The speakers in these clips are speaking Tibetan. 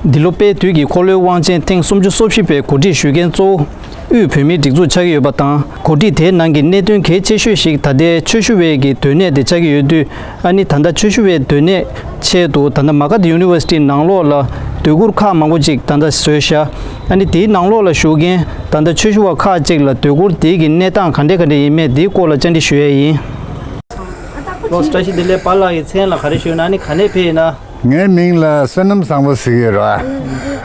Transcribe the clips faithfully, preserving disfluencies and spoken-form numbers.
འདི་ལོ་དཔལ་དུས་ཀྱི་འཁོར་ལོའི་དབང་ཆེན་ཐེངས་སུམ་ཅུ་སོ་བཞི་པའི་གོ་སྒྲིག་ཞུ་མཁན་གཙོ་བོ་དབུས་བོད་མིའི་སྒྲིག་འཛུགས་ཆགས་ཀྱི་ཡོད་པ་དང་། གོ་སྒྲིག་དེའི་ནང་གི་གནད་དོན་གལ་ཆེ་ཤོས་ཤིག་ད་ལྟའི་ཆོས་ཞུ་བའི་གི་སྡོད་གནས་དེ་ཆགས་ཀྱི་ཡོད་དུས། ཨ་ནི་ད་ལྟ་ཆོས་ཞུ་བའི་སྡོད་གནས་ཆེད་དུ་ད་ལྟ་མ་ག་དྷ་ཡུ་ནི་ཝར་སི་ཊི་ནང་ལོགས་ལ་སྡོད་གུར་ཁག་མང་པོ་ཅིག་ད་ལྟ་བཟོས་ཤག་ཨ་ནི་དེའི་ནང་ལོགས་ལ་བཞུགས་མཁན་ད་ལྟ་ཆོས་ཞུ་བ་ཁག་ཅིག་ལ་སྡོད་གུར་དེའི་གི་གནས་སྟངས་ག་འདྲ་ག་འདྲ་ཡིན་མེད་དེའི་སྐོར་ལ་བཅར་འདྲི་ཞུ་ཡས་ཡིན། ལགས་སོ། བཀྲ་ཤིས་བདེ་ལེགས། པཱ་ལགས་ཀྱི་མཚན་ལ་ག་རེ་ཞུ་ན། ཨ་ནི་ག་ནས་ཕེབས་ཡིན་ན། ངའི་མིང་ལ་བསོད་ནམས་བཟང་པོ་ཟེར་གྱི་ཡོད་རེད་བ།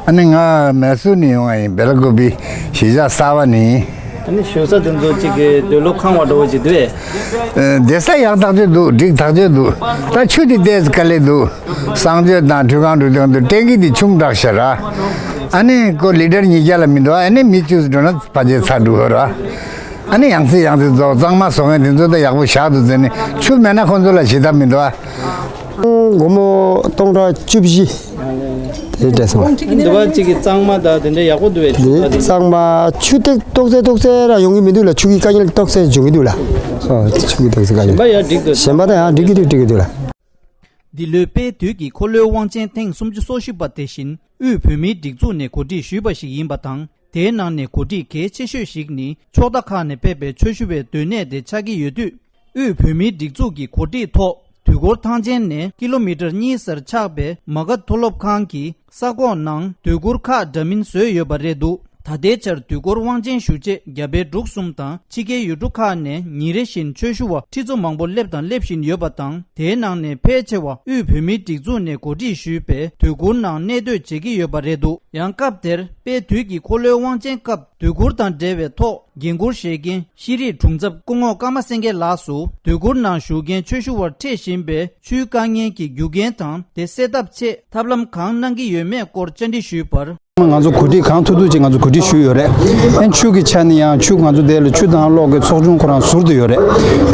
ཨ་ནི་ང་མེ་སོར་ནས་ཡོང་བ་ཡིན། སྦེལ་ཀོབ་པི་གཞིས་ཆགས་གསར་པ་ནས། ཨ་ནི་བཞུགས་ས་དེ་ཚོ་གཅིག་གི་སྡོད་ལུགས་ཁང་བ་འདྲ་བོ་ཅིག་འདུག་ཨེ། ཨ། བསྡད་ས་ཡག་ཐག་ཆོད་འདུག་འགྲིག་ཐག་ཆོད་འདུག་ད་ཆུ་དེ་ཏོག་ཙམ་དཀའ་ལས་འདུག་གསང་སྤྱོད་དང་ཁྲུས་ཁང་འགྲོ་དུས་དེ་ཊེང་ཀི་དེ་ཆུང་དྲགས་ཤག་ར། ཨ་ནི་ཁོ་ལི་ཊར་ཉིས་བརྒྱ་ལས་མི་འདུག་ཨ་ནི་མི་བཅུ་ཙམ་འགྲོ་ན་ཕལ་ཆེར་ཚར་འགྲོ་གི་ར། ཨ་ནི་ཡང་སེ་ཡང་སེ་བཟོ། གཙང་མ་བཟོ་མཁན་དེ་ཚོ་ད་ཡག་པོ་བཞག་འདུག་ཟེར་ནས། ཆུ་མེད་ན་ཁོ་ཚོ་ལ་ཞེ་ཐབས་མི་འདུག་ཨ། སྒོར་མོ་སྟོང་ཕྲག་བཅུ་བཞི་དེ་སྤྲད་སོང་། འདི་བ་གཅིག་གི་གཙང་མ་དང་དེ་འདྲ་ཡག་པོ་འདུག་བས། འདི་གཙང་མ་ཆུ་ཏོག་ཙེ་ཏོག་ཙེ་ར་ཡོང་གི་མི་འདུག་ལ། ཆུ་གི་དཀའ་ངལ་ཏོག་ཙེ་འབྱུང་གི་འདུག་ལ། ཨོ། ཆུ་གི་ཏོག་ཙེ་དཀའ་ངལ། གཞན་པ་ཡང་འགྲིག་འདུག་གཞན་པ་ད་ཡང་འགྲིག་གི་འདུག་འགྲིག་གི་འདུག་ལ། འདི་ལོའི་དཔལ་དུས་ཀྱི་འཁོར་ལོའི་དབང་ཆེན་ཐེངས་སུམ་ཅུ་སོ་བཞི་པ་དེ་བཞིན་དབུས་བོད་མིའི་སྒྲིག་འཛུགས་ནས་གོ་སྒྲིག་ཞུས་པ་ཞིག་ཡིན་པ་དང་། དེའི་ནང་ནས་གོ་སྒྲིག་གལ་ཆེ་ཤོས་ཤིག་ནི་ཕྱོགས་མཐའ་ཁག་ནས་ཕེབས་པའི་ཆོས་ཞུ་བའི་སྡོད་གནས་དེ་ཆགས་ཀྱི་ཡོད་དུས། དབུས་བོད་མིའི་སྒྲིག་འཛུགས་ཀྱི་གོ་སྒྲིག་ཐོག་དུས་འཁོར་ཐང་ཆེན་ནས་ཀི་ལོ་མི་ཊར་གཉིས་ཙམ་ཆགས་པའི་མ་ག་དྷ་མཐོ་སློབ་ཁང་གི་ས་ཁོག་ནང་སྡོད་གུར་ཁག་འདྲ་མིན་བཟོས་ཡོད་པ་རེད་འདུག་ད་ལྟའི་ཆར་དུས་འཁོར་དབང་ཆེན་ཞུ་ཆེད་རྒྱ་བལ་འབྲུག་གསུམ་དང་ཕྱི་རྒྱལ་ཡུལ་གྲུ་ཁག་ནས་ཉིན་རེ་བཞིན་ཆོས་ཞུ་བ་ཁྲི་ཚོ་མང་པོ་སླེབས་དང་སླེབས་བཞིན་ཡོད་པ་དང་། དེའི་ནང་ནས་ཕལ་ཆེ་བ་དབུས་བོད་མིའི་སྒྲིག་འཛུགས་ནས་གོ་སྒྲིག་ཞུས་པའི་སྡོད་གུར་ནང་གནས་སྡོད་བྱེད་ཀྱི་ཡོད་པ་རེད་འདུག་ཡང་སྐབས་དེར་དཔལ་དུས་ཀྱི་འཁོར་ལོའི་དབང་ཆེན་སྐབས་སྡོད་གུར་དང་འབྲེལ་བའི་ཐོག་འགན་འཁུར་བཞེས་མཁན་ཤེས་རིག་དྲུང་ཚབ་སྐུ་ངོ་ཀརྨ་སེང་གེ་ལགས་སུ་སྡོད་གུར་ནང་བཞུགས་མཁན་ཆོས་ཞུ་བར་འཕྲད་བཞིན་པའི་ཆུའི་དཀའ་ངལ་གྱི་རྒྱུ་རྐྱེན་དང་དེ་སེལ་ཐབས་ཆེད་ཐབས་ལམ་གང་གནང་གི་ཡོད་མེད་སྐོར་བཅར་འདྲི་ཞུས་པར། ང་ཚོ་གོ་སྒྲིག་གང་ཐུབ་ཐུབ་ཅིག་ང་ཚོ་གོ་སྒྲིག་ཞུས་ཡོད་རེད། ཨན་ཆུ་གི་ཆ་ནས་ཡང་ཆུ་ང་ཚོ་དེ་ལ་ཆུ་དང་གློག་གི་ཚོགས་ཆུང་ཁོ་རང་ཟུར་དུ་ཡོད་རེད།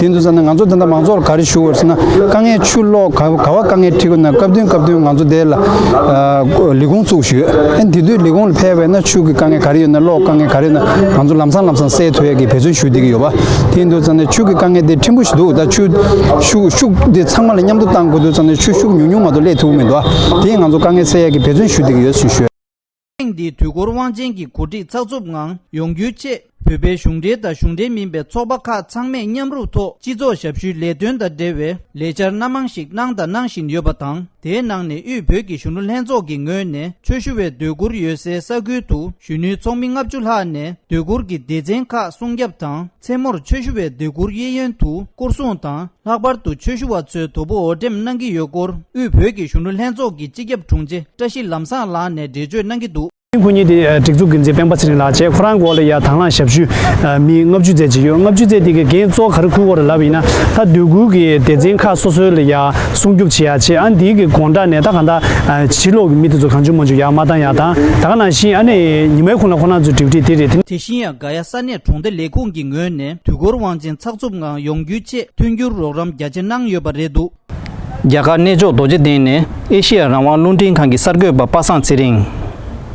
དེ་འདུག་ཙང་ནས་ང་ཚོ་ད་ལྟ་མང་ཚོགས་ལ་ག་རེ་ཞུ་དགོས་ཟེར་ན། དཀའ་ངལ་ཆུ་གློག་ག་ག་བ་དཀའ་ངལ་འཕྲད་དགོས་ན་སྐབས་བསྟུན་སྐབས་བསྟུན་ང་ཚོ་དེ་ལ་ཨ་ལས་ཁུངས་བཙུགས་ཞུས། ཨན་དེ་དུས་ལས་ཁུངས་ལ་ཕེབས་པ་ཡིན་ན་ཆུ་གི་དཀའ་ངལ་ག་རེ་ཡོད་ན། གློག་དཀའ་ངལ་ག་རེ་ཡོད་ན་ང་ཚོ་ལམ་སང་ལམ་སང་སེལ་ཐུབ་ཡས་ཀྱི་འབད་བརྩོན་ཞུ་བསྡད་ཀྱི་ཡོད་པ། དེ་འདུག་ཙང་ནས་ཆུ་གི་དཀའ་ངལ་དེ་ཕྲན་བུ་ཞིག་འདུག་ད་ཆུ་ཤུགས་ཤུགས་དེ་ཚང་མ་ལ་མཉམ་དུ་བཏང་དགོས་འདུག་ཙང་ནས་ཆུ་ཤུགས་ཉུང་ཉུང་མ་གཏོགས་སླེབས་ཐུབ་མི་འདུག་དེ་ང་ཚོ་དཀའ་ངལ་སེལ་ཡས་ཀྱི་འབད་བརྩོན་ཞུ་བསྡད་ཀྱི་ཡོད་ཞུ་ཞུ། ཐེངས་འདིའི་དུས་འཁོར་དབང་ཆེན་གྱི་གོ་སྒྲིག་ཚགས་ཚུད་ངང་ཡོང་རྒྱུའི་ཆེད། བོད་པའི་གཞུང་འབྲེལ་དང་གཞུང་འབྲེལ་མིན་པའི་ཚོགས་པ་ཁག་ཚང་མས་མཉམ་རུབ་ཐོག་སྤྱི་ཚོགས་ཞབས་ཞུའི་ལས་དོན་དང་འབྲེལ་བའི་ལས་འཆར་སྣ་མང་ཞིག་གནང་དང་གནང་བཞིན་ཡོད་པ་དང་། དེའི་ནང་ནས་དབུས་བོད་ཀྱི་གཞོན་ནུ་ལྷན་ཚོགས་ཀྱི་ངོས་ནས་ཆོས་ཞུ་བའི་སྡོད་གུར་ཡོད་སའི་ས་ཁུལ་དུ་གཞོན་ནུའི་ཚོགས་མི་ལྔ་བཅུ་ལྷག་ནས་སྡོད་གུར་གྱི་སྡེ་ཚན་ཁག་སྲུང་སྐྱོབ་དང་། མཚན་མོར་ཆོས་ཞུ་བའི་སྡོད་གུར་གཡས་གཡོན་དུ་སྐོར་སྲུང་དང་། ལྷག་པར་དུ་ཆོས་ཞུ་བ་ཚོའི་དོ་པོ་འོར་འདྲེན་གནང་གི་ཡོད་སྐོར་དབུས་བོད་ཀྱི་གཞོན་ནུ་ལྷན་ཚོགས་ཀྱི་སྤྱི་ཁྱབ་དྲུང་ཆེ་བཀྲ་ཤིས་ལམ་བཟང་ལགས་ནས་འགྲེལ་བརྗོད་གནང་གི་འདུག་སྐུ་ཉིད་དེ་སྒྲིག་འཛུགས་འགན་འཛིན་སྤེན་པ་ཚེ་རིང་ལགས་བྱས། ཁོ་རང་འོག་ལ་ཡ་དང་བླངས་ཞབས་ཞུ་མི་ལྔ་བཅུ་ཙམ་ཅིག་ཡོད། ལྔ་བཅུ་ཙམ་དེ་གའི་འགན་གཙོ་བོ་ག་རེ་འཁུར་དགོས་རེད་ལབ་ཡིན་ན། ད་སྡོད་གུར་གྱི་སྡེ་ཚན་ཁག་སོ་སོའི་ལ་ཡ་སྲུང་སྐྱོབ་བྱེད་ཡ་བྱས། ཨ་ནི་དེའི་གི་དགོང་དག་ནས་ད་གང་ལྟར་ཕྱི་ལོགས་ཀྱི་མི་དེ་ཚོ་གང་བྱུང་མང་བྱུང་ཡར་མ་བཏང་ཡ་དང་། ད་ག་ནང་བཞིན་ཨ་ནི་ཉི་མའི་གུང་ལ་ཁོ་རང་ཚོའི་ཌིའུ་ཊི་དེ་རེད་དེ། དེ་བཞིན་ཡང་ག་ཡ་ས་གནས་གྲོང་སྡེ་ལས་ཁུངས་ཀྱི་ངོས་ནས་དུས་འཁོར་དབང་ཆེན་ཚགས་ཚུད་ངང་ཡོང་རྒྱུའི་ཆེད་མཐུན་འགྱུར་རོགས་རམ་རྒྱ་ཆེ་གནང་ཡོད་པ་རེད་འདུག་རྒྱ་གར་གནས་མཆོག་རྡོ་རྗེ་གདན་ནས་ཨེ་ཤེ་ཡ་རང་དབང་རླུང་འཕྲིན་ཁང་གི་གསར་འགོད་པ་པ་སངས་ཚེ་རིང་།